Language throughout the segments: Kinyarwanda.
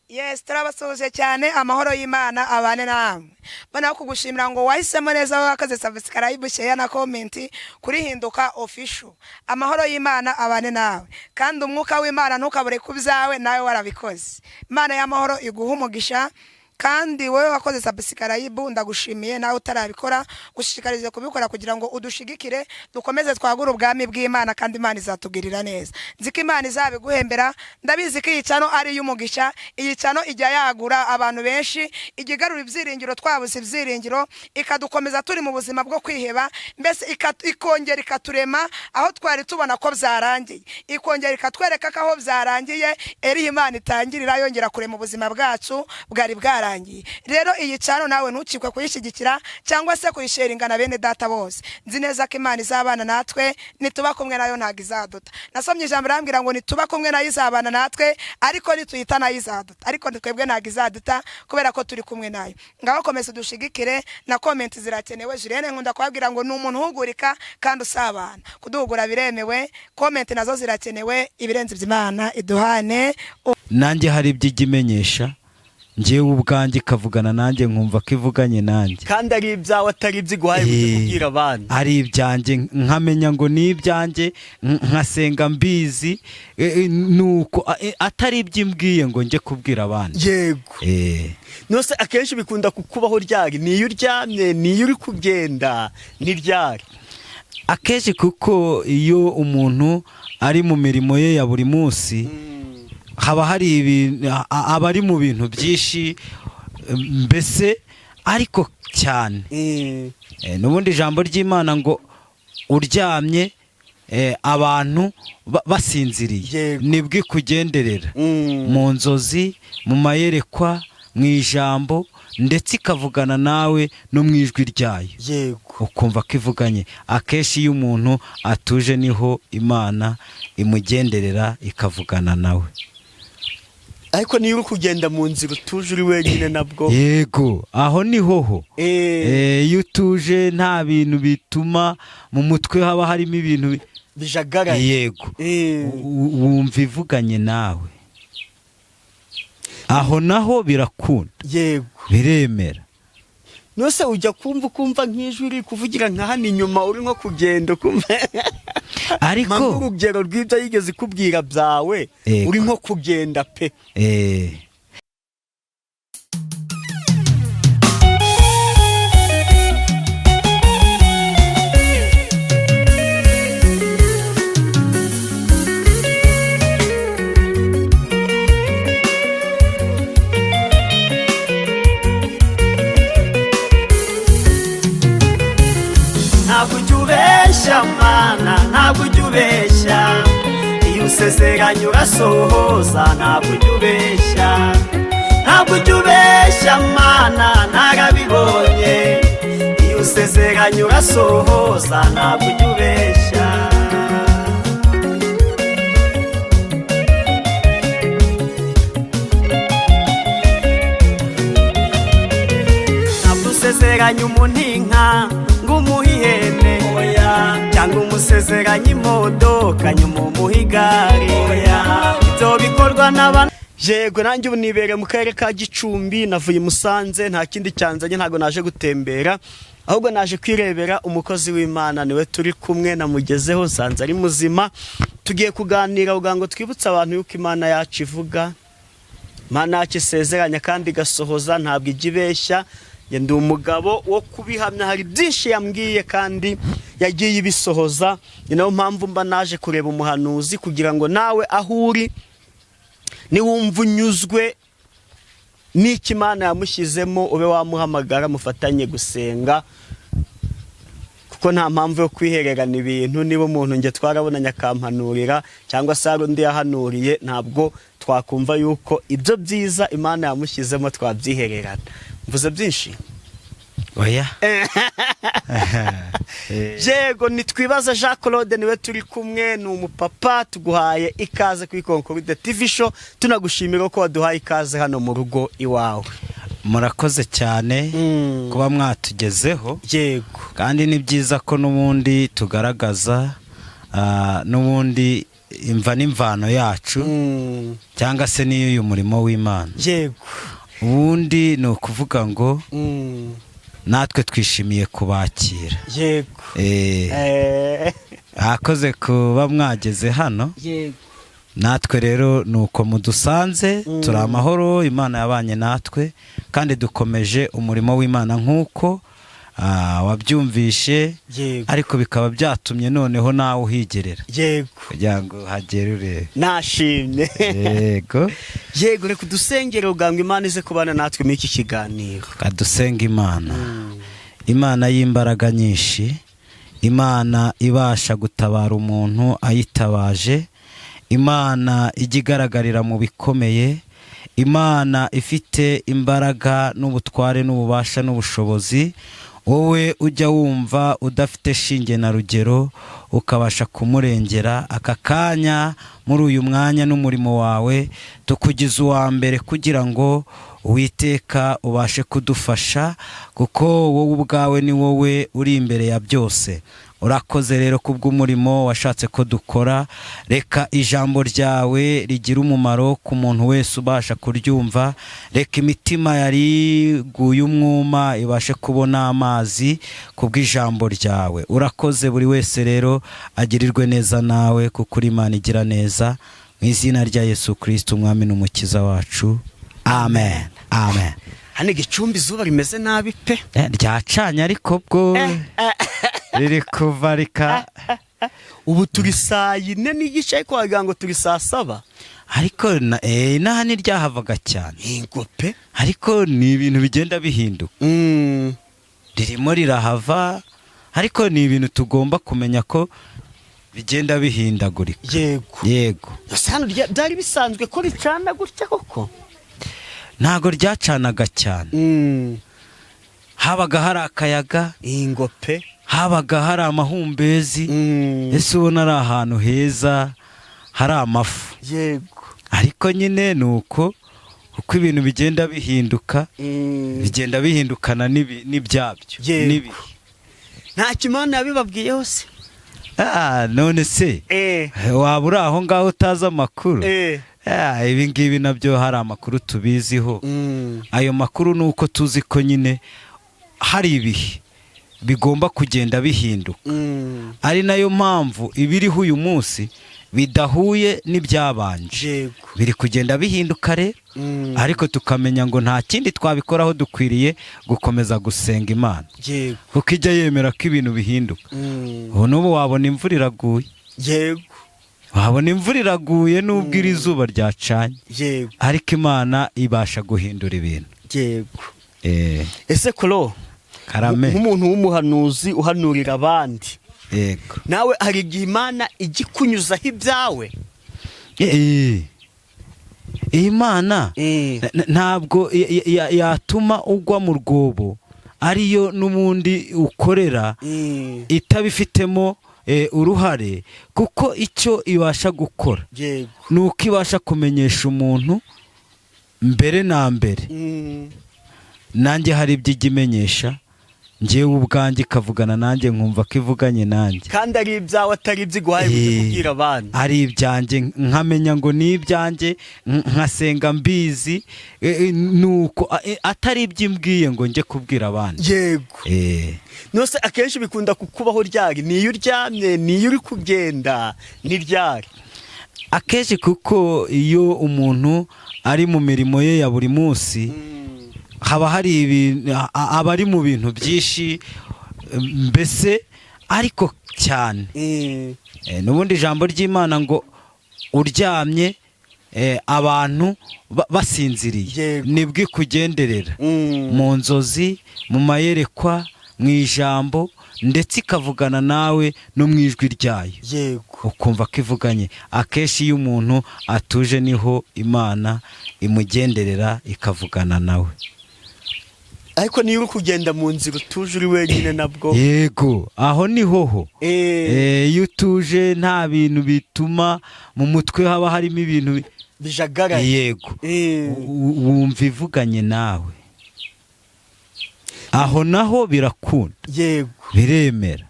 Yes, turabasuhuje cyane. Amahoro y'Imana abane namwe. Mbona kugushimira ngo wahisemo neza, wakoze subscribe, share na comment kuri Hinduka Official. Amahoro y'Imana abane nawe, kandi umwuka w'Imana ntukabure ku byawe, nawe warabikoze. Imana y'amahoro iguha umugisha. Kandi wowe wakoze subscribe, ndagushimiye. Nawe utarabikora, gushishikarize kubikora kugira ngo udushigikire, dukomeze twagure ubwami bw'Imana, kandi Imana izatugirira neza. Nzi ko Imana izabiguhembera. Ndabizi ko iyi channel ari iy'umugisha. Iyi channel ijya yagura abantu benshi, ijya igarura ibyiringiro twabuze ibyiringiro, ikadukomeza turi mu buzima bwo kwiheba, mbese ikongera ikaturema aho twari tubona ko byarangiye, ikongera ikatwereka ko aho byarangiye eriho Imana itangirira yongera kurema ubuzima bwacu bwari bwarangiye. Rero iyi channel nawe ntukikwe kuyishyigikira cyangwa se kuyisharinga na bene data bose. Nzi neza ko Imana izabana natwe. Nituba kumwe nayo, ntabwo izaduta. Nasomye ijambo rambwira ngo nituba kumwe nayo izabana natwe, ariko nituyita nayo izaduta. Ariko twebwe ntabwo izaduta kubera ko turi kumwe nayo. Ngaho komeza udushigikire, na comment zirakenewe. Julienne nkunda kubabwira ngo ni umuntu uhugurika kandi usabana. Kuduhugura biremewe, comment nazo zirakenewe. Ibirenze ibyo, Imana iduhane. Nanjye hari ibyo ijya imenyesha njyewe ubwanjye, ikavugana nanjye, nkumva ko ivuganye nanjye. Kandi ari ibyawe, atari ibyo iguhaye kujya kubwira abandi. Ari ibyanjye, nkamenya ngo ni ibyanjye, nkasenga mbizi, nuko atari ibyo imbwiye ngo njye kubwira abandi. Nose akenshi bikunda kukubaho ryari? Niyo uryamye, niyo uri kugenda, ni ryari? Akenshi, kuko iyo umuntu ari mu mirimo ye ya buri munsi, haba hari ibintu, aba ari mu bintu byinshi mbese, ariko cyane n'ubundi ijambo ry'Imana ngo uryamye, abantu basinziriye, nibwo ikugenderera mu nzozi, mu mayerekwa, mu ijambo, ndetse ikavugana nawe no mu ijwi ryayo, ukumva ko ivuganye. Akenshi iyo umuntu atuje niho Imana imugenderera, ikavugana nawe. Ariko niyo uri kugenda mu nzira utuje, uri wenyine nabwo? Yego, aho niho ho. Iyo utuje, nta bintu bituma mu mutwe haba harimo ibintu bijagaraye. Yego. Wumva ivuganye nawe, aho naho birakunda. Biremera. Nose ujya kumva, ukumva nk'ijwi riri kuvugira nka hano inyuma, uri nko kugenda, ukumva Ariko mpa urugero rw'ibyo yigeze ikubwira byawe uri nko kugenda pe. Ntabwo ujya ubeshya, Mana, ntabwo ujya ubeshya. Iyo usezeranye urasohoza. Ntabwo ujya ubeshya, ntabwo ujya ubeshya, Mana, narabibonye. Iyo usezeranye urasohoza, ntabwo ujya ubeshya. Ntabwo usezeranye umuntu inka ngo umuhe ihene, oya, cyangwa umusezeranye imodoka nyuma umuhe igare, oya. Ibyo bikorwa n'abantu. Yego, nanjye ubu nibereye mu karere ka Gicumbi, navuye i Musanze. Nta kindi cyanzanye, ntabwo naje gutembera, ahubwo naje kwirebera umukozi w'Imana. Niwe turi kumwe, namugezeho nsanze ari muzima. Tugiye kuganira kugira ngo twibutse abantu yuko Imana yacu ivuga, Imana yacu isezeranya kandi igasohoza, ntabwo ijya ibeshya. Njye ndi umugabo wo kubihamya. Hari byinshi yambwiye kandi yagiye ibisohoza. Ni nayo mpamvu mba naje kureba umuhanuzi, kugira ngo nawe aho uri, niwumva unyuzwe n'icyo Imana yamushyizemo, ube wamuhamagara mufatanye gusenga, kuko nta mpamvu yo kwihererana ibintu. Niba umuntu njye twarabonanye akampanurira, cyangwa se hari undi yahanuriye, ntabwo twakumva yuko ibyo byiza Imana yamushyizemo twabyihererana. Mvuze byinshi? Oya. Yego, nitwibaza Jean Claude niwe turi kumwe, ni umupapa. Tuguhaye ikaze kuri Concorde TV Show, tunagushimira ko waduhaye ikaze hano mu rugo iwawe. Murakoze cyane kuba mwatugezeho. Kandi ni byiza ko n'ubundi tugaragaza n'ubundi Imva n'imvano yacu cyangwa se n'iy'uyu murimo w'Imana. Ubundi ni ukuvuga ngo natwe twishimiye kubakira. Akoze kuba mwageze hano. Natwe rero ni uko mudusanze, turi amahoro, Imana yabanye natwe kandi dukomeje umurimo w'Imana nk'uko wabyumvishe, ariko bikaba byatumye noneho nawe uhigerera kugira ngo uhagere urebe. Nashimye. Yego. Yego, reka udusengere ubwangu, Imana ize kubana natwe muri iki kiganiro. Kadusenga Imana. Imana y'imbaraga nyinshi, Imana ibasha gutabara umuntu ayitabaje, Imana ijya igaragarira mu bikomeye, Imana ifite imbaraga n'ubutware n'ububasha n'ubushobozi, wowe ujya wumva udafite shinge na rugero ukabasha kumurengera aka kanya muri uyu mwanya n'umurimo wawe, tukugize uwa mbere kugira ngo Uwiteka ubashe kudufasha, kuko wowe ubwawe ni wowe uri imbere ya byose. Urakoze rero kubw'umurimo washatse ko dukora. Reka ijambo ryawe rigire umumaro ku muntu wese ubasha kuryumva. Reka imitima yari iguye umwuma ibashe kubona amazi kubw'ijambo ryawe. Urakoze, buri wese rero agirirwe neza nawe, kuko uri Imana igira neza. Mu izina rya Yesu Kirisiti, Umwami n'Umukiza wacu, amen, amen. Hano igicumbi izuba rimeze nabi pe. Ryacanye ariko bwo riri kuva rika. Ubu turi saa 4:30, ariko wagira ngo turi saa 7. Ariko inaha ntiryahavaga cyane. Yego pe. Ariko ni ibintu bigenda bihinduka. Ririmo rirahava, ariko ni ibintu tugomba kumenya ko bigenda bihindagurika. Yego. Gusa hano byari bisanzwe ko ricana gutya koko? Ntabwo ryacanaga cyane. Habaga hari akayaga. Ingo pe. Habaga hari amahumbezi. Ese ubona ari ahantu heza hari amafu. Ariko nyine ni uko, uko ibintu bigenda bihinduka, bigenda bihindukana n'ibyabyo n'ibihe. Nta kimana yabibabwiyeho se? Ah, none se waba uri aho ngaho utazi amakuru? Ah, ibi ngibi nabyo hari amakuru tubiziho. Ayo makuru ni uko tuzi ko nyine hari ibihe bigomba kugenda bihinduka, ari nayo mpamvu ibiriho uyu munsi bidahuye n'ibyabanje. Biri kugenda bihinduka rero, ariko tukamenya ngo nta kindi twabikoraho, dukwiriye gukomeza gusenga Imana, kuko ijya yemera ko ibintu bihinduka. Ubu n'ubu wabona imvura iraguye. Wabona imvura iraguye nubwo iri zuba ryacanye, ariko Imana ibasha guhindura ibintu. Ese koro, Karame. nk'umuntu w'umuhanuzi uhanurira abandi, nawe hari igihe Imana ijya ikunyuzaho ibyawe? Iyi Mana ntabwo yatuma ugwa mu rwobo ariyo n'ubundi ukorera itabifitemo uruhare, kuko icyo ibasha gukora ni uko ibasha kumenyesha umuntu mbere na mbere. Nanjye hari ibyo ijya imenyesha njyewe ubwanjye, ikavugana nanjye nkumva ko ivuganye nanjye. Kandi ari ibyawe, atari ibyo iguhaye kujya kubwira abandi. Ari ibyanjye, nkamenya ngo ni ibyanjye, nkasenga mbizi, nuko atari ibyo imbwiye ngo njye kubwira abandi. Nose akenshi bikunda kukubaho ryari? Ni iyo uryamye, ni iyo uri kugenda, ni ryari? Akenshi kuko iyo umuntu ari mu mirimo ye ya buri munsi, haba hari ibintu, aba ari mu bintu byinshi mbese, ariko cyane n'ubundi ijambo ry'Imana ngo uryamye, abantu basinziriye, nibwo ikugenderera mu nzozi, mu mayerekwa, mu ijambo, ndetse ikavugana nawe no mu ijwi ryayo, ukumva ko ivuganye. Akenshi iyo umuntu atuje niho Imana imugenderera ikavugana nawe. Ariko niyo uri kugenda mu nzira utuje, uri wenyine nabwo? Yego, aho ni hoho. Iyo utuje, nta bintu bituma mu mutwe haba harimo ibintu bijagaraye. Yego. Wumva ivuganye nawe, aho naho birakunda. Biremera.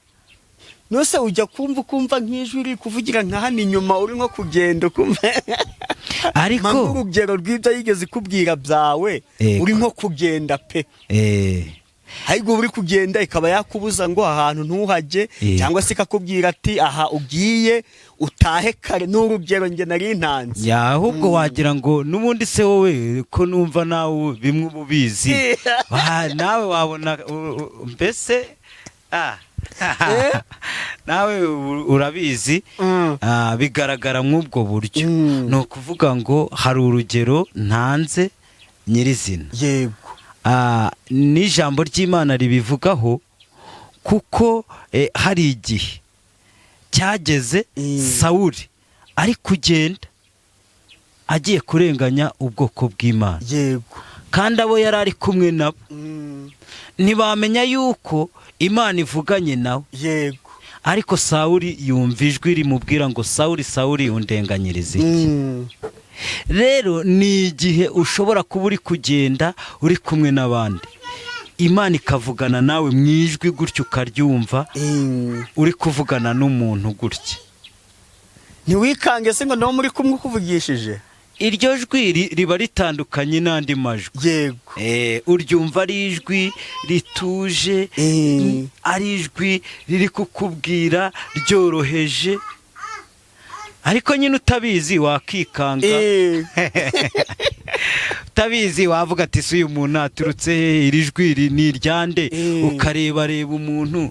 Nose ujya kumva, ukumva nk'ijwi riri kuvugira nka hano inyuma, uri nko kugenda ukumva? Ariko Mpa nk'urugero rw'ibyo yigeze ikubwira byawe. Yego. Uri nko kugenda pe, ariko uba uri kugenda ikaba yakubuza ngo aha hantu ntuhajye, cyangwa se ikakubwira ati aha ugiye utahe kare. Ni urugero njye nari ntanze. Ya, ahubwo wagira ngo n'ubundi se wowe ko numva nawe bimwe uba ubizi, nawe wabona mbese nawe urabizi. Bigaragara nk'ubwo buryo. Ni ukuvuga ngo hari urugero ntanze nyirizina. N'ijambo ry'Imana ribivugaho, kuko hari igihe cyageze Sawuli ari kugenda agiye kurenganya ubwoko bw'Imana, kandi abo yari ari kumwe nabo ntibamenya yuko Imana ivuganye nawe. Ariko Sawuli yumva ijwi rimubwira ngo: "Sawuli, Sawuli, undenganyiriza iki?" Rero ni igihe ushobora kuba uri kugenda uri kumwe n'abandi, Imana ikavugana nawe mu ijwi gutyo ukaryumva, uri kuvugana n'umuntu gutya. Ntiwikange se ngo nawe muri kumwe ukuvugishije? Iryo jwi riba ritandukanye n'andi majwi. Uryumva ari ijwi rituje, ari ijwi riri kukubwira ryoroheje, ariko nyine utabizi wakikanga. Utabizi wavuga ati: "Si uyu muntu aturutse he? Iri jwi ni iryande?" Ukareba reba umuntu,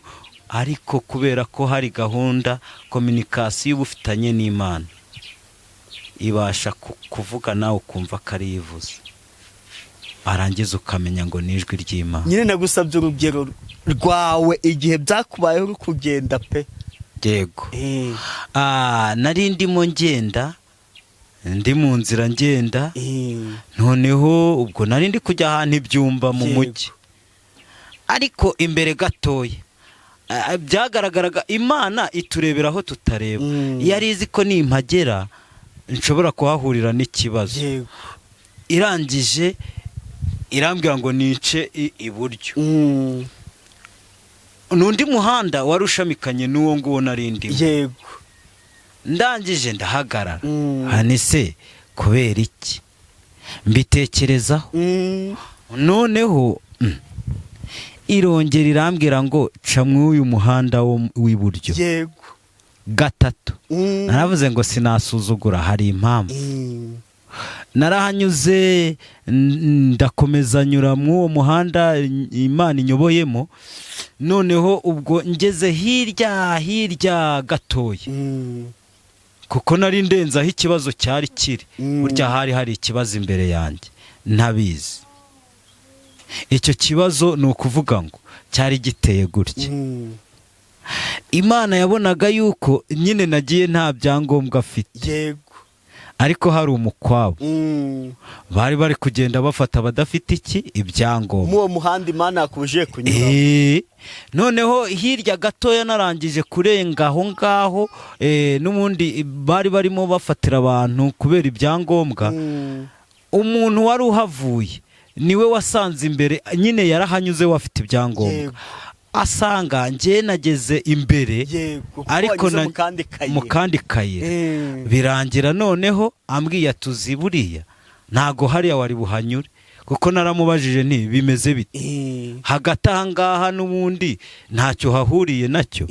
ariko kubera ko hari gahunda, communication uba ufitanye n'Imana, ibasha kuvuga nawe ukumva ko ari ivuze, warangiza ukamenya ngo ni ijwi ry'Imana. Nyine nagusabye urugero rwawe igihe byakubayeho uri kugenda pe. Yego. Nari ndimo ngenda, ndi mu nzira ngenda, noneho ubwo nari ndi kujya ahantu ibyumba mu mujyi, ariko imbere gatoya byagaragaraga Imana iturebera aho tutareba. Yari izi ko nimpagera nshobora kuhahurira n'ikibazo. Irangije irambwira ngo nice iburyo. N'undi muhanda wari ushamikanye n'uwo nguwo nari ndimo. Ndangije ndahagarara. Hani se kubera iki? Mbitekerezaho. Noneho irongera irambwira ngo ca mw'uyu muhanda w'iburyo. Gatatu. Naravuze ngo sinasuzugura, hari impamvu. Narahanyuze, ndakomeza nyura mw'uwo muhanda Imana inyoboyemo. Noneho ubwo ngeze hirya hirya gatoya, kuko nari ndenze aho ikibazo cyari kiri. Burya hari hari ikibazo imbere yanjye ntabizi. Icyo kibazo ni ukuvuga ngo cyari giteye gutya: Imana yabonaga yuko nyine nagiye nta byangombwa afite, ariko hari umukwabo. Bari bari kugenda bafata abadafite iki? Ibyangombwa. Muri uwo muhanda Imana yakubujije kunyuramo. Noneho hirya gatoya, narangije kurenga aho ngaho, n'ubundi bari barimo bafatira abantu kubera ibyangombwa. Umuntu wari uhavuye niwe wasanze imbere, nyine yarahanyuze we afite ibyangombwa, asanga njye nageze imbere, Kuko ariko wanyuze mu kandi kayira. Mu kandi kayira. Birangira noneho ambwiye atuzi buriya ntago hariya wari buhanyure, kuko naramubajije nti: "Bimeze bite hagati aha ngaha? N'ubundi ntacyo hahuriye nacyo."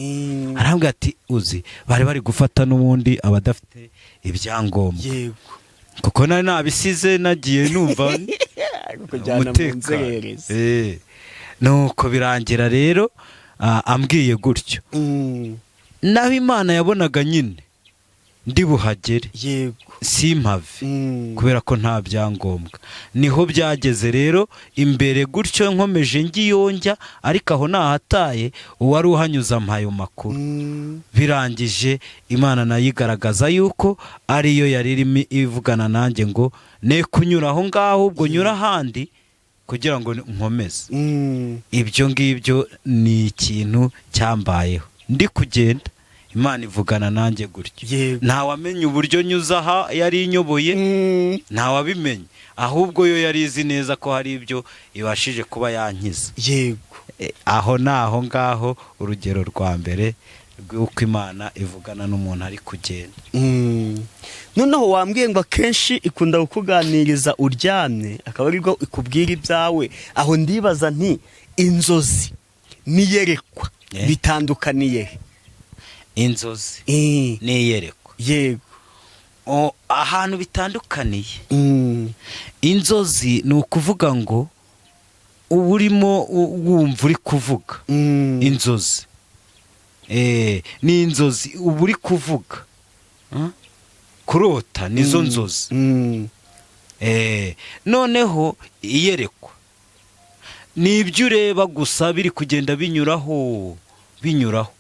Arambwira ati: "Uzi bari bari gufata n'ubundi abadafite ibyangombwa." Kuko nari nabisize nagiye numva Kujyana mu umutekano. nzererezi. Nuko birangira rero ambwiye gutyo. Naho Imana yabonaga nyine ndi buhagere simpave kubera ko nta byangombwa. Niho byageze rero imbere gutyo, nkomeje ngiyonjya, ariko aho nahataye, uwari uhanyuze ampaye ayo makuru. Birangije Imana nayo igaragaza yuko ariyo yari irimo ivugana nanjye ngo ne kunyura aho ngaho, ubwo nyura ahandi kugira ngo nkomeze. Ibyo ngibyo ni ikintu cyambayeho ndi kugenda, Imana ivugana nanjye gutyo. Ntawamenya uburyo nyuze aha yari inyoboye, ntawabimenye, ahubwo yo yari izi neza ko hari ibyo ibashije kuba yankiza. Aho ni aho ngaho urugero rwa mbere rw'uko Imana ivugana n'umuntu ari kugenda. Noneho wambwiye ngo akenshi ikunda kukuganiriza uryamye, akaba aribwo ikubwira ibyawe. Aho ndibaza nti inzozi n'iyerekwa bitandukaniye he? Inzozi n'iyerekwa? Yego. Ahantu bitandukaniye, inzozi ni ukuvuga ngo uba urimo wumva uri kuvuga. Inzozi ni inzozi uba uri kuvuga. Kurota nizo nzozi. Noneho iyerekwa ni ibyo ureba gusa biri kugenda binyuraho binyuraho.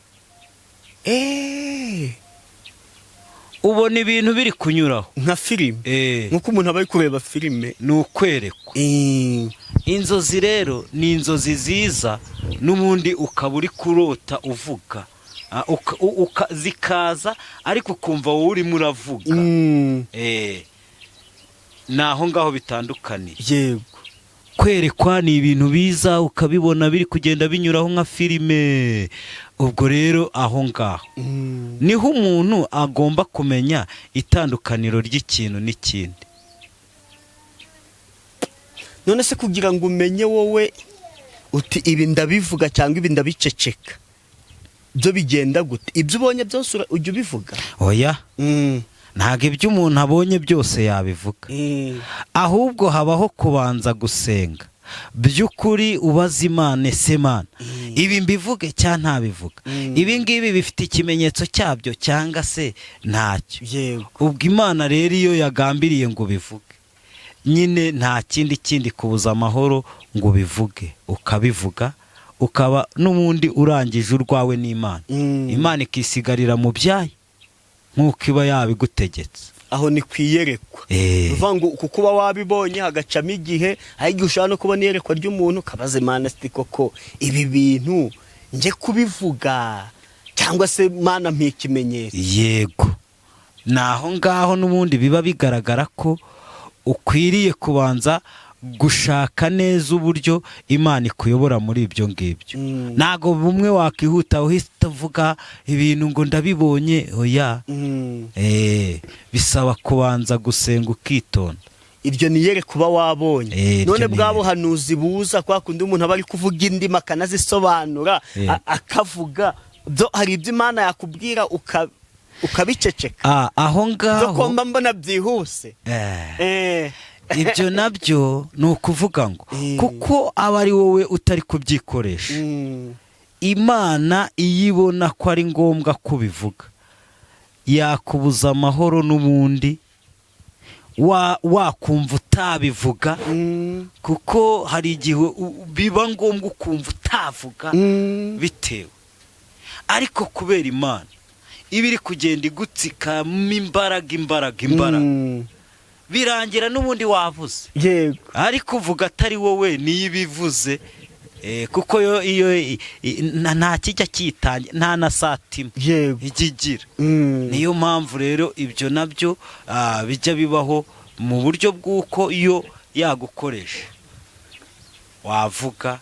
Ubona ibintu biri kunyuraho. Nka filime. Nk'uko umuntu aba ari kureba filime. Ni ukwerekwa. Inzozi rero ni inzozi ziza n'ubundi ukaba uri kurota uvuga. Zikaza ariko ukumva wowe urimo uravuga. Ni aho ngaho bitandukaniye. Kwerekwa ni ibintu biza ukabibona biri kugenda binyuraho nka filime. Ubwo rero aho ngaho niho umuntu agomba kumenya itandukaniro ry'ikintu n'ikindi. None se kugira ngo umenye wowe uti ibi ndabivuga cyangwa ibi ndabiceceka, byo bigenda gute? Ibyo ubonye byose ujya ubivuga? Oya, ntabwo ibyo umuntu abonye byose yabivuga. Ahubwo habaho kubanza gusenga by'ukuri, ubaza Imana: ese Mana, ibi mbivuge cyangwa ntabivuga? Ibi ngibi bifite ikimenyetso cyabyo cyangwa se ntacyo? Ubwo Imana rero iyo yagambiriye ngo ubivuge nyine, nta kindi kindi kubuza amahoro ngo ubivuge, ukabivuga, ukaba n'ubundi urangije urwawe n'Imana. Imana ikisigarira mu byayo nk'uko iba yabigutegetse. Aho ni ku iyerekwa. Uvuga ngo kuko uba wabibonye hagacamo igihe, aho igihe ushobora no kubona iyerekwa ry'umuntu ukabaza Imana ati koko ibi bintu njye kubivuga cyangwa se Mana mpa ikimenyetso? Yego, ni aho ngaho n'ubundi biba bigaragara ko ukwiriye kubanza gushaka neza uburyo Imana ikuyobora muri ibyo ngibyo. Ntabwo bumwe wakihuta uhita uvuga ibintu ngo ndabibonye, oya. Bisaba kubanza gusenga ukitonda. Iryo ni iyerekwa uba wabonye. Iryo None ni bwa iyerekwa. buhanuzi buza kwa kundi umuntu aba ari kuvuga indimi akanazisobanura, akavuga byo, hari ibyo Imana yakubwira ukabiceceka? Aho Byo ngaho ko mba mbona byihuse. Ibyo nabyo ni ukuvuga ngo kuko aba ari wowe utari kubyikoresha, Imana iyo ibona ko ari ngombwa kubivuga yakubuza amahoro n'ubundi wakumva utabivuga, kuko hari igihe biba ngombwa ukumva utavuga bitewe, ariko kubera Imana iba iri kugenda igutsikamo imbaraga, imbaraga, imbaraga, birangira n'ubundi wavuze. Ariko uvuga atari wowe niyo ibivuze. Kuko yo iyo nta kijya kiyitangira, nta na satima ijya igira. Niyo mpamvu rero ibyo nabyo bijya bibaho mu buryo bw'uko iyo yagukoresha wavuga,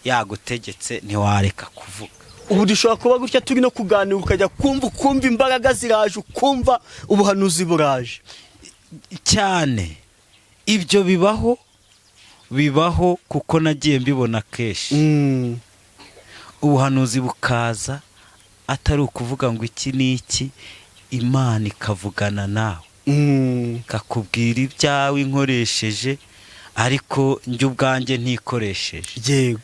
yagutegetse ntiwareka kuvuga. Ubu dushobora kuba gutya turi no kuganira, ukajya kumva ukumva imbaraga ziraje, ukumva ubuhanuzi buraje. Cyane, ibyo bibaho, bibaho kuko nagiye mbibona kenshi. Ubuhanuzi bukaza atari ukuvuga ngo iki ni iki, Imana ikavugana nawe, ikakubwira ibyawe inkoresheje, ariko njye ubwanjye ntikoresheje.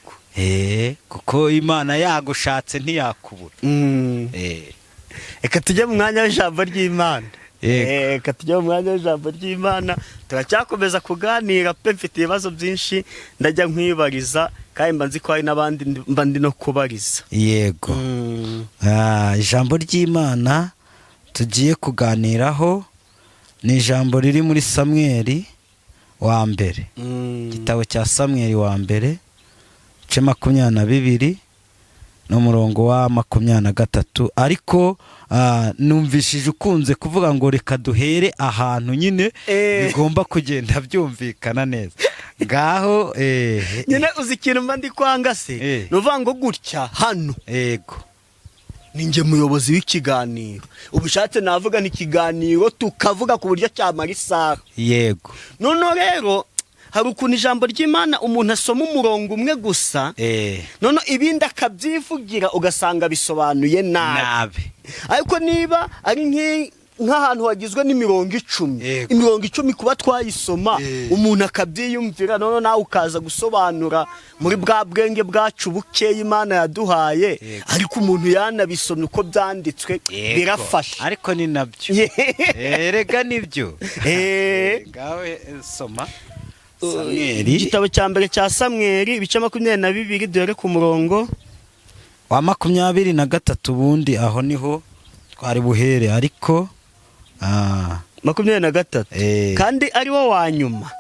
Kuko Imana yagushatse ntiyakubura. Reka tujye mu mwanya w'ijambo ry'Imana. Yego. Reka tujye mu mwanya w'ijambo ry'Imana. Turacyakomeza kuganira pe, mfite ibibazo byinshi ndajya nkwibariza, kandi mba nzi ko hari n'abandi mba ndi no kubariza. Yego. Ijambo ry'Imana tugiye kuganiraho ni ijambo riri muri Samweri wa mbere, igitabo cya Samweri wa mbere, ibice 22 n'umurongo wa 23. Ariko numvishije ukunze kuvuga ngo reka duhere ahantu nyine bigomba kugenda byumvikana neza. Ngaho Nyine uzi ikintu mba ndi kwanga se? Eh. Ni uvuga ngo gutya hano. Yego. Ni njye muyobozi w'ikiganiro. Ubushatse navuga ni ikiganiro tukavuga ku buryo cyamara isaha. Noneho rero hari ukuntu ijambo ry'Imana umuntu asoma umurongo umwe gusa, noneho ibindi akabyivugira, ugasanga bisobanuye nabi. Nabi. Ariko niba ari nk'ahantu hagizwe n'imirongo 10, imirongo 10 kuba twayisoma, umuntu akabyiyumvira, noneho nawe ukaza gusobanura muri bwa bwenge bwacu bukeya Imana yaduhaye. Ariko umuntu yanabisomye uko byanditswe, birafasha. Ariko ni nabyo. Erega nibyo. Ngawe soma Samweli. Igitabo cya mbere cya Samweli, ibice 22, duhere ku murongo wa 23. Ubundi aho niho twari buhere, ariko 23. Kandi ari wo wa nyuma.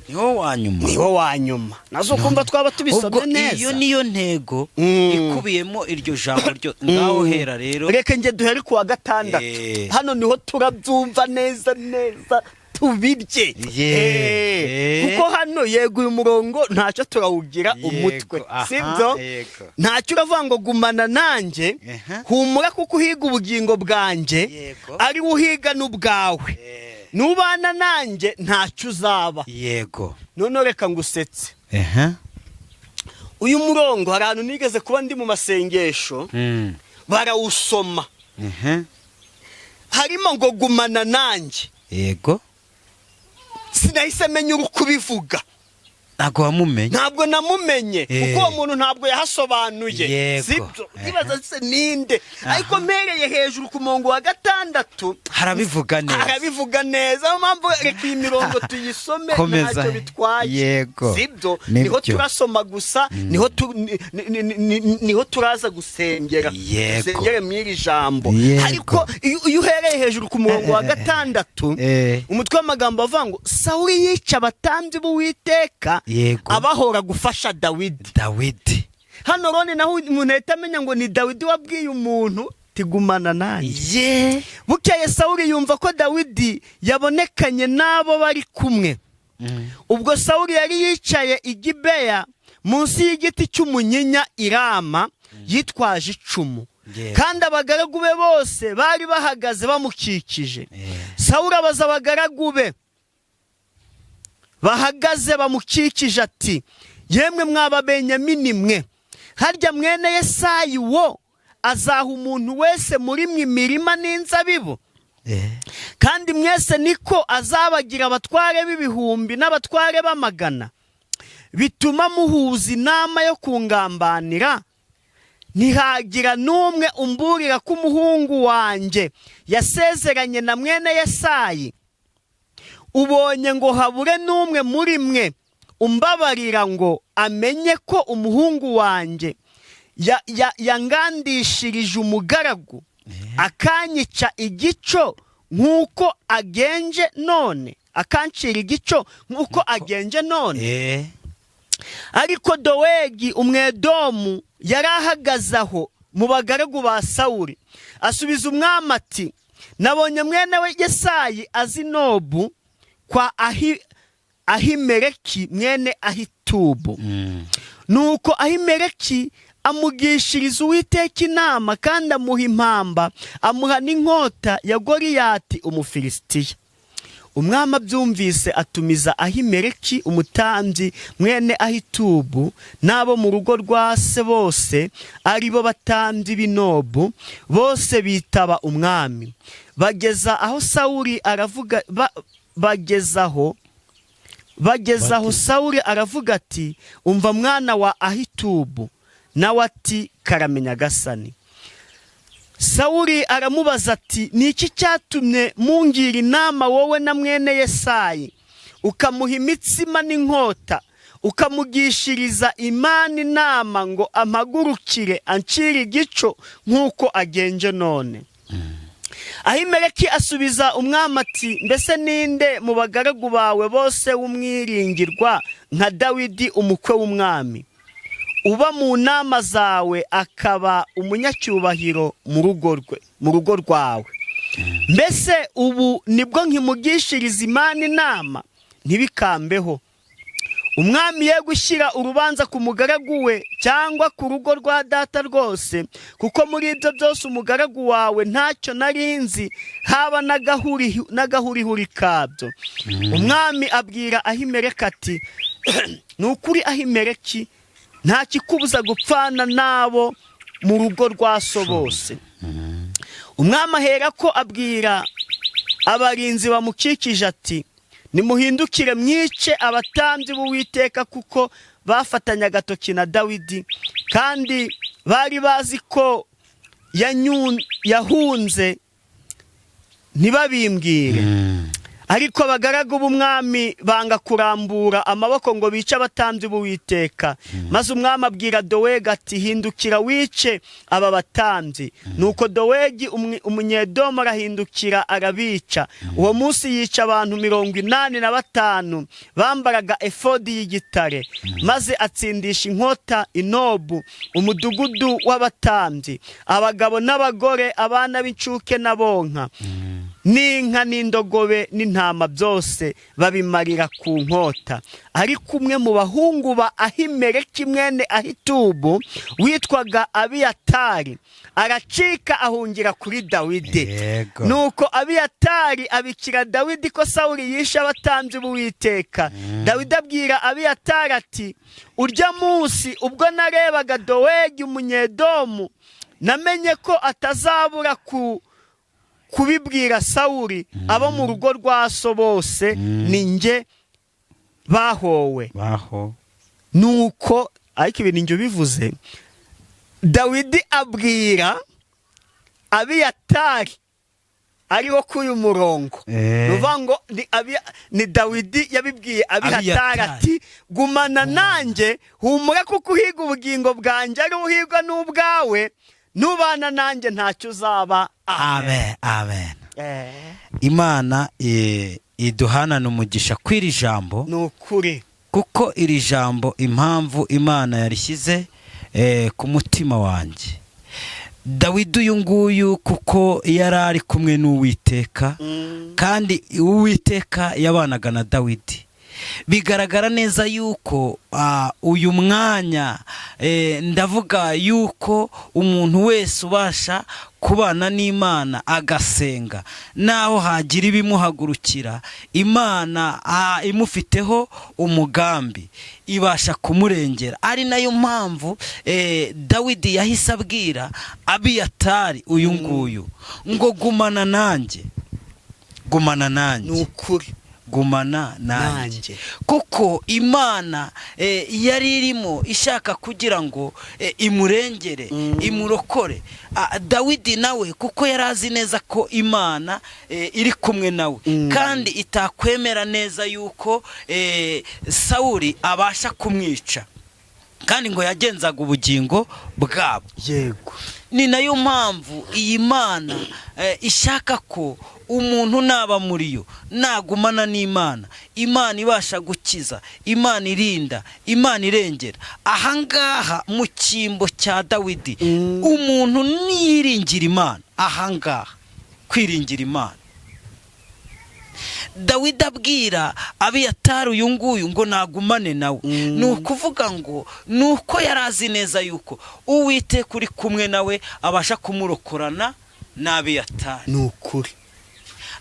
Niwo wa nyuma. Ni wo wa nyuma, nazo kumva twaba tubisomye Ubwo neza. iyo niyo ntego ikubiyemo iryo jambo ryo. Ngaho hera rero. Reka njye duhere ku wa gatandatu. Hano niho turabyumva neza neza, tubirye. Kuko hano, yego, uyu murongo ntacyo turawugira umutwe, sibyo? Yego. Ntacyo uravuga ngo gumana nanjye, humura kuko uhiga ubugingo bwanjye, ari we uhiga n'ubwawe. Nubana nanjye ntacyo uzaba. Noneho reka ngusetse. Uyu murongo, hari ahantu nigeze kuba ndi mu masengesho, barawusoma, harimo ngo gumana nanjye. Sinahise menya uri kubivuga. Ntabwo wamumenye? Ntabwo namumenye, kuko uwo muntu ntabwo yahasobanuye. Sibyo? Nkibaza se ninde, ariko mpereye hejuru ku murongo wa gatandatu, harabivuga neza. Arabivuga neza. Niyo mpamvu reka iyi mirongo tuyisome. Komeza. Ntacyo bitwaye. Sibyo? Nibyo. Niho turasoma gusa, niho niho turaza gusengera. Dusengere mu iri jambo. Ariko iyo uhereye hejuru ku murongo wa gatandatu, umutwe w'amagambo avuga ngo Sawuli yica abatambyi b'Uwiteka abahora gufasha Dawidi. Dawidi. Hano roni naho umuntu ahita amenya ngo ni Dawidi wabwiye umuntu tigumana nanjye. Bukeye Sawuli yumva ko Dawidi yabonekanye n'abo bari kumwe. Ubwo Sawuli yari yicaye i Gibeya munsi y'igiti cy'umunyinya i Rama, yitwaje icumu, kandi abagaragu be bose bari bahagaze bamukikije. Sawuli abaza abagaragu be bahagaze bamukikije ati: "Yemwe mwaba Benyamini mwe, harya mwene Yesayi wo azaha umuntu wese muri mwe imirima n'inzabibu? Kandi mwese niko azabagira abatware b'ibihumbi n'abatware b'amagana, bituma muhuza inama yo kungambanira? Ntihagira n'umwe umburira ko umuhungu wanjye yasezeranye na mwene Yesayi. Ubonye ngo habure n'umwe muri mwe umbabarira ngo amenye ko umuhungu wanjye yangandishirije umugaragu, akanyica igico nk'uko agenje none, akancira igico nk'uko agenje none." Ariko Dowegi Umwedomu yari ahagaze aho mu bagaragu ba Sawuli, asubiza umwami ati: "Nabonye mwene we Yesayi azi Nobu kwa Ahimeleki mwene Ahitubu. Nuko Ahimeleki amugishiriza Uwiteka inama, kandi amuha impamba, amuha n'inkota ya Goliyati Umufilisitiya." Umwami abyumvise atumiza Ahimeleki umutambyi mwene Ahitubu n'abo mu rugo rwa se bose, ari bo batambyi b'i Nobu, bose bitaba umwami. Bageza aho Sawuli aravuga bageza aho Sawuli aravuga ati: "Umva mwana wa Ahitubu." Nawe ati: "Karame nyagasani." Sawuli aramubaza ati: "Ni iki cyatumye mungira inama, wowe na mwene Yesayi, ukamuha imitsima n'inkota, ukamugishiriza Imana inama ngo ampagurukire ancire igico nk'uko agenje none?" Ahimeleki asubiza umwami ati: "Mbese ninde mu bagaragu bawe bose w'umwiringirwa nka Dawidi umukwe w'umwami, uba mu nama zawe, akaba umunyacyubahiro mu rugo rwe, mu rugo rwawe? Mbese ubu nibwo nkimugishiriza Imana inama? Ntibikambeho." Umwami ye gushyira urubanza ku mugaragu we cyangwa ku rugo rwa data rwose, kuko muri ibyo byose umugaragu wawe ntacyo nari nzi, haba n'agahurihuri kabyo. Umwami abwira Ahimeleki ati: "Ni ukuri, Ahimeleki, nta kikubuza gupfana n'abo mu rugo rwa so bose." Umwami ahera ko abwira abarinzi bamukikije ati: "Nimuhindukire mwice abatambyi b'Uwiteka," kuko bafatanya agatoki na Dawidi kandi bari bazi ko yahunze ntibabimbwire. Ariko abagaragu b'umwami banga kurambura amaboko ngo bice abatambyi b'Uwiteka. Maze umwami abwira Dowegi ati: "Hindukira wice aba batambyi." Nuko Dowegi Umunyedomu arahindukira arabica. Uwo munsi yica abantu 85 bambaraga efodi y'igitare, maze atsindisha inkota Inobu, umudugudu w'abatambyi, abagabo n'abagore, abana b'incuke n'abonka, n'inka n'indogobe n'intama, byose babimarira ku nkota. Ariko umwe mu bahungu ba Ahimeleki mwene Ahitubu witwaga Abiyatari aracika ahungira kuri Dawidi. Nuko Abiyatari abikira Dawidi ko Sawuli yishe abatambyi b'Uwiteka. Dawidi abwira Abiyatari ati: "Urya munsi ubwo narebaga Dowegi Umunyedomu, namenye ko atazabura ku kubibwira Sawuli. Abo mu rugo rwa so bose ni njye bahowe." Baho. Nuko ariko ibintu njye ubivuze, Dawidi abwira Abiyatari ariho kuri uyu murongo. Ni ukuvuga ngo ni Dawidi yabibwiye Abiyatari Abiyatari. ati: "Gumana nanjye, humura, kuko uhiga ubugingo bwanjye ari uhigwa n'ubwawe. Nubana nanjye ntacyo uzaba." Amen, amen. Imana iduhanane umugisha kw'iri jambo, Ni ukuri. kuko iri jambo, impamvu Imana yarishyize ku mutima wanjye, Dawidi uyu nguyu, kuko yari ari kumwe n'Uwiteka kandi Uwiteka yabanaga na Dawidi, bigaragara neza yuko uyu mwanya ndavuga yuko umuntu wese ubasha kubana n'Imana agasenga, naho hagira ibimuhagurukira, Imana imufiteho umugambi, ibasha kumurengera. Ari nayo mpamvu Dawidi yahise abwira Abiyatari uyu nguyu ngo: "Gumana nanjye, gumana nanjye." Ni ukuri. Gumana nanjye. Nanjye. Kuko Imana yari irimo ishaka kugira ngo imurengere, imurokore. Dawidi nawe kuko yari azi neza ko Imana iri kumwe nawe kandi itakwemera neza yuko Sawuli abasha kumwica, kandi ngo yagenzaga ubugingo bwabo. Ni nayo mpamvu iyi Mana ishaka ko umuntu naba muri yo, nagumana n'Imana, Imana ibasha gukiza, Imana irinda, Imana irengera. Ahangaha mu cyimbo cya Dawidi, umuntu niyiringira Imana, ahangaha kwiringira Imana, Dawidi abwira Abiyatari uyu nguyu ngo nagumane nawe, ni ukuvuga ngo ni uko yari azi neza yuko Uwiteka uri kumwe nawe abasha kumurokorana n'Abiyatari. Ni ukuri.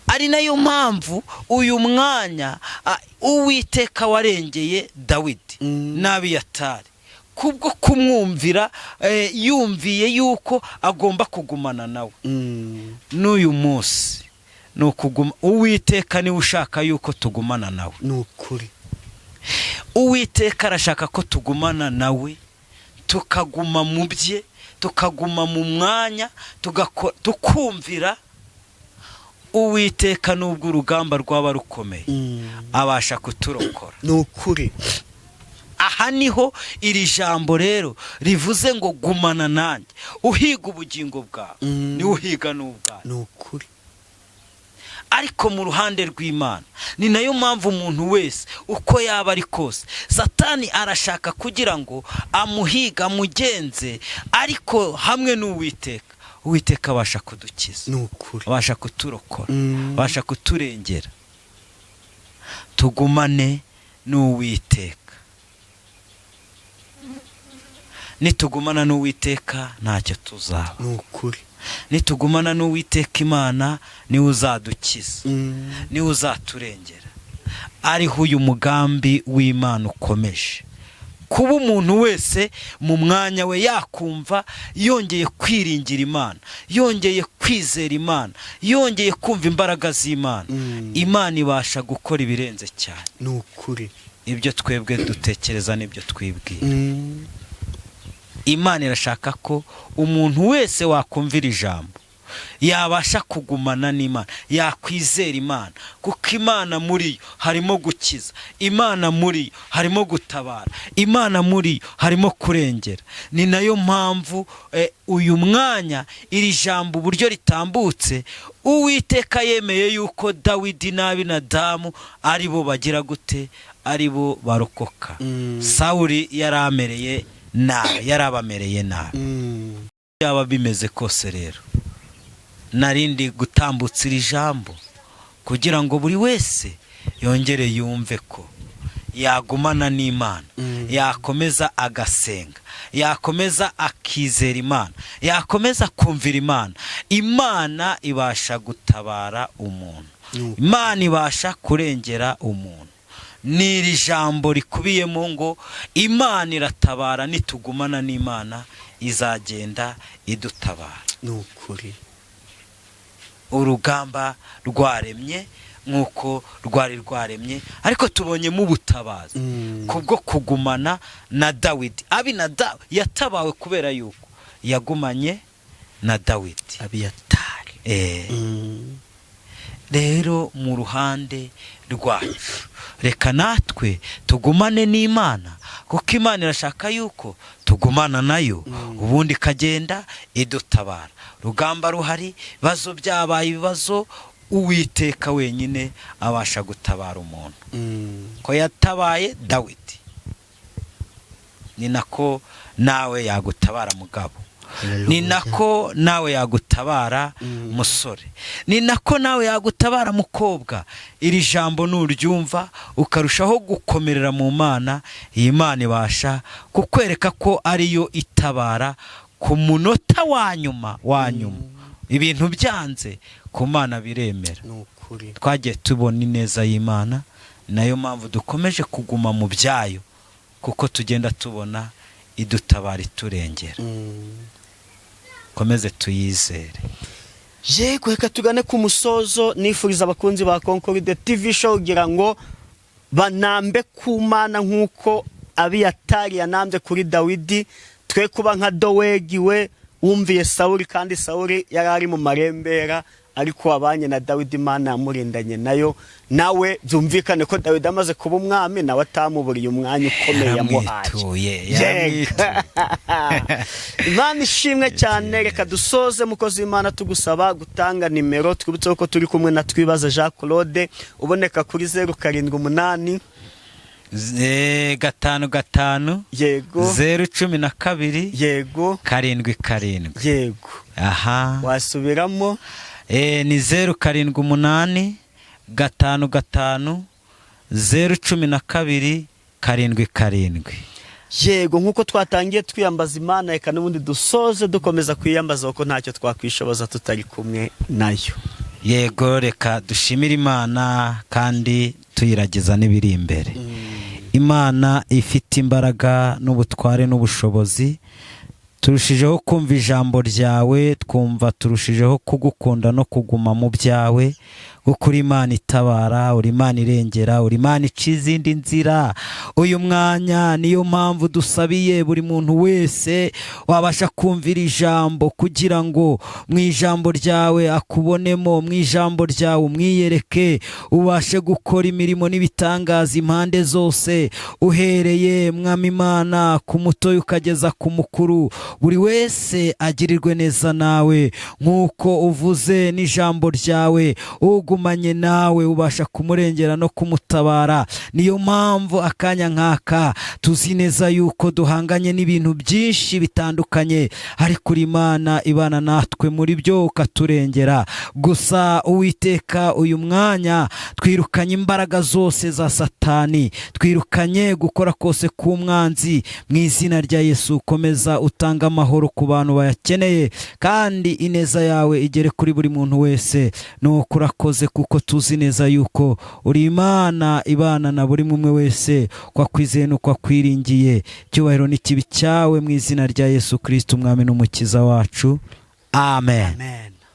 Ari nayo mpamvu uyu mwanya Uwiteka warengeye Dawidi n'Abiyatari kubwo kumwumvira, yumviye yuko agomba kugumana nawe. N'uyu munsi ni ukuguma, Uwiteka niwe ushaka yuko tugumana nawe. Ni ukuri. Uwiteka arashaka ko tugumana nawe, tukaguma mu bye, tukaguma mu mwanya, tukumvira Uwiteka. Nubwo urugamba rwaba rukomeye, abasha kuturokora. Ni ukuri. Aha niho iri jambo rero rivuze ngo: "Gumana nanjye." Uhiga ubugingo bwawe niwe uhiga n'ubwawe. Ni ukuri. Ariko mu ruhande rw'Imana, ni nayo mpamvu umuntu wese uko yaba ari kose, Satani arashaka kugira ngo amuhiga, amugenze, ariko hamwe n'Uwiteka, Uwiteka abasha kudukiza, Ni ukuri. abasha kuturokora, abasha kuturengera. Tugumane n'Uwiteka. Nitugumana n'Uwiteka ntacyo tuzaba. Ni ukuri. Nitugumana n'Uwiteka Imana, niwe uzadukiza, niwe uzaturengera. Ariho uyu mugambi w'Imana ukomeje kuba, umuntu wese mu mwanya we yakumva yongeye kwiringira Imana, yongeye kwizera Imana, yongeye kumva imbaraga z'Imana. Imana ibasha gukora ibirenze cyane Ni ukuri. ibyo twebwe dutekereza n'ibyo twibwira. Imana irashaka ko umuntu wese wakumvira ijambo yabasha kugumana n'Imana, yakwizera Imana, kuko Imana muri yo harimo gukiza, Imana muri yo harimo gutabara, Imana muri yo harimo kurengera. Ni nayo mpamvu uyu mwanya iri jambo uburyo ritambutse, Uwiteka yemeye yuko Dawidi n'Abinadamu ari bo bagira gute? Ari bo barokoka. Sawuli yari amereye nabi, yari abamereye nabi. Byaba bimeze kose rero, narindi gutambutsa iri jambo kugira ngo buri wese yongere yumve ko yagumana n'Imana, yakomeza agasenga, yakomeza akizera Imana, yakomeza kumvira Imana. Imana ibasha gutabara umuntu. Imana ibasha kurengera umuntu. Ni iri jambo rikubiyemo ngo Imana iratabara. Nitugumana n'Imana izagenda idutabara. Ni ukuri. Urugamba rwaremye nk'uko rwari rwaremye, ariko tubonyemo ubutabazi kubwo kugumana na Dawidi. Abinadabu yatabawe kubera yuko yagumanye na Dawidi. Abiyatari. Rero mu ruhande rwacu, reka natwe tugumane n'Imana, kuko Imana irashaka yuko tugumana nayo, ubundi ikagenda idutabara. Rugamba ruhari, ibibazo byabaye ibibazo, Uwiteka wenyine abasha gutabara umuntu. Ko yatabaye Dawidi, ni nako nawe yagutabara mugabo, ni nako nawe yagutabara musore, ni nako nawe yagutabara mukobwa. Iri jambo nuryumva ukarushaho gukomerera mu Mana, iyi Mana ibasha kukwereka ko ariyo itabara ku munota wa nyuma wa nyuma. Ibintu byanze, ku Mana biremera. Ni ukuri. Twagiye tubona ineza y'Imana, nayo mpamvu dukomeje kuguma mu byayo, kuko tugenda tubona idutabara, iturengera. Komeze tuyizere. Yego, reka tugane ku musozo. Nifuriza abakunzi ba Concorde TV Show kugira ngo banambe ku Mana nk'uko Abiyatari yanambye kuri Dawidi. Twe kuba nka Dowegi we wumviye Sawuli, kandi Sawuli yari ari mu marembera, ariko wabanye na Dawidi, Imana yamurindanye nayo. Nawe byumvikane ko Dawidi amaze kuba umwami, nawe atamuburiye umwanya ukomeye yamuhaye. Yaramwituye. Yego. Yaramwituye. Imana ishimwe cyane. Reka dusoze, mukozi w'Imana, tugusaba gutanga nimero. Twibutse ko turi kumwe na Twibaza Jean Claude, uboneka kuri 078 5 5 0 12 7 7. Aha. Wasubiramo? Ni 078 5 5 0 12 7 7. Yego, nk'uko twatangiye twiyambaza Imana, reka n'ubundi dusoze dukomeza kwiyambaza, kuko ntacyo twakwishoboza tutari kumwe nayo. Yego, reka dushimire Imana kandi tuyiragiza n'ibiri imbere. Imana ifite imbaraga n'ubutware n'ubushobozi, turushijeho kumva ijambo ryawe, twumva turushijeho kugukunda no kuguma mu byawe, kuko uri Imana itabara, uri Imana irengera, uri Imana ica izindi nzira. Uyu mwanya niyo mpamvu dusabiye buri muntu wese wabasha kumvira ijambo, kugira ngo mu ijambo ryawe akubonemo, mu ijambo ryawe umwiyereke, ubashe gukora imirimo n'ibitangaza impande zose, uhereye, Mwami Imana, ku mutoya ukageza ku mukuru, buri wese agirirwe neza nawe nk'uko uvuze n'ijambo ryawe. Uguma Uwagumanye nawe ubasha kumurengera no kumutabara. Niyo mpamvu akanya nk'aka tuzi neza yuko duhanganye n'ibintu byinshi bitandukanye, ariko uri Imana ibana natwe muri byo, ukaturengera. Gusa Uwiteka, uyu mwanya twirukanye imbaraga zose za Satani, twirukanye gukora kose k'umwanzi mu izina rya Yesu. Komeza utanga amahoro ku bantu bayakeneye, kandi ineza yawe igere kuri buri muntu wese. Nuko urakoze, kuko tuzi neza yuko uri Imana ibana na buri umwe wese uko akwizeye n'uko akwiringiye. Icyubahiro n'ikibi cyawe mu izina rya Yesu Kirisiti, Umwami n'Umukiza wacu, amen. Amen.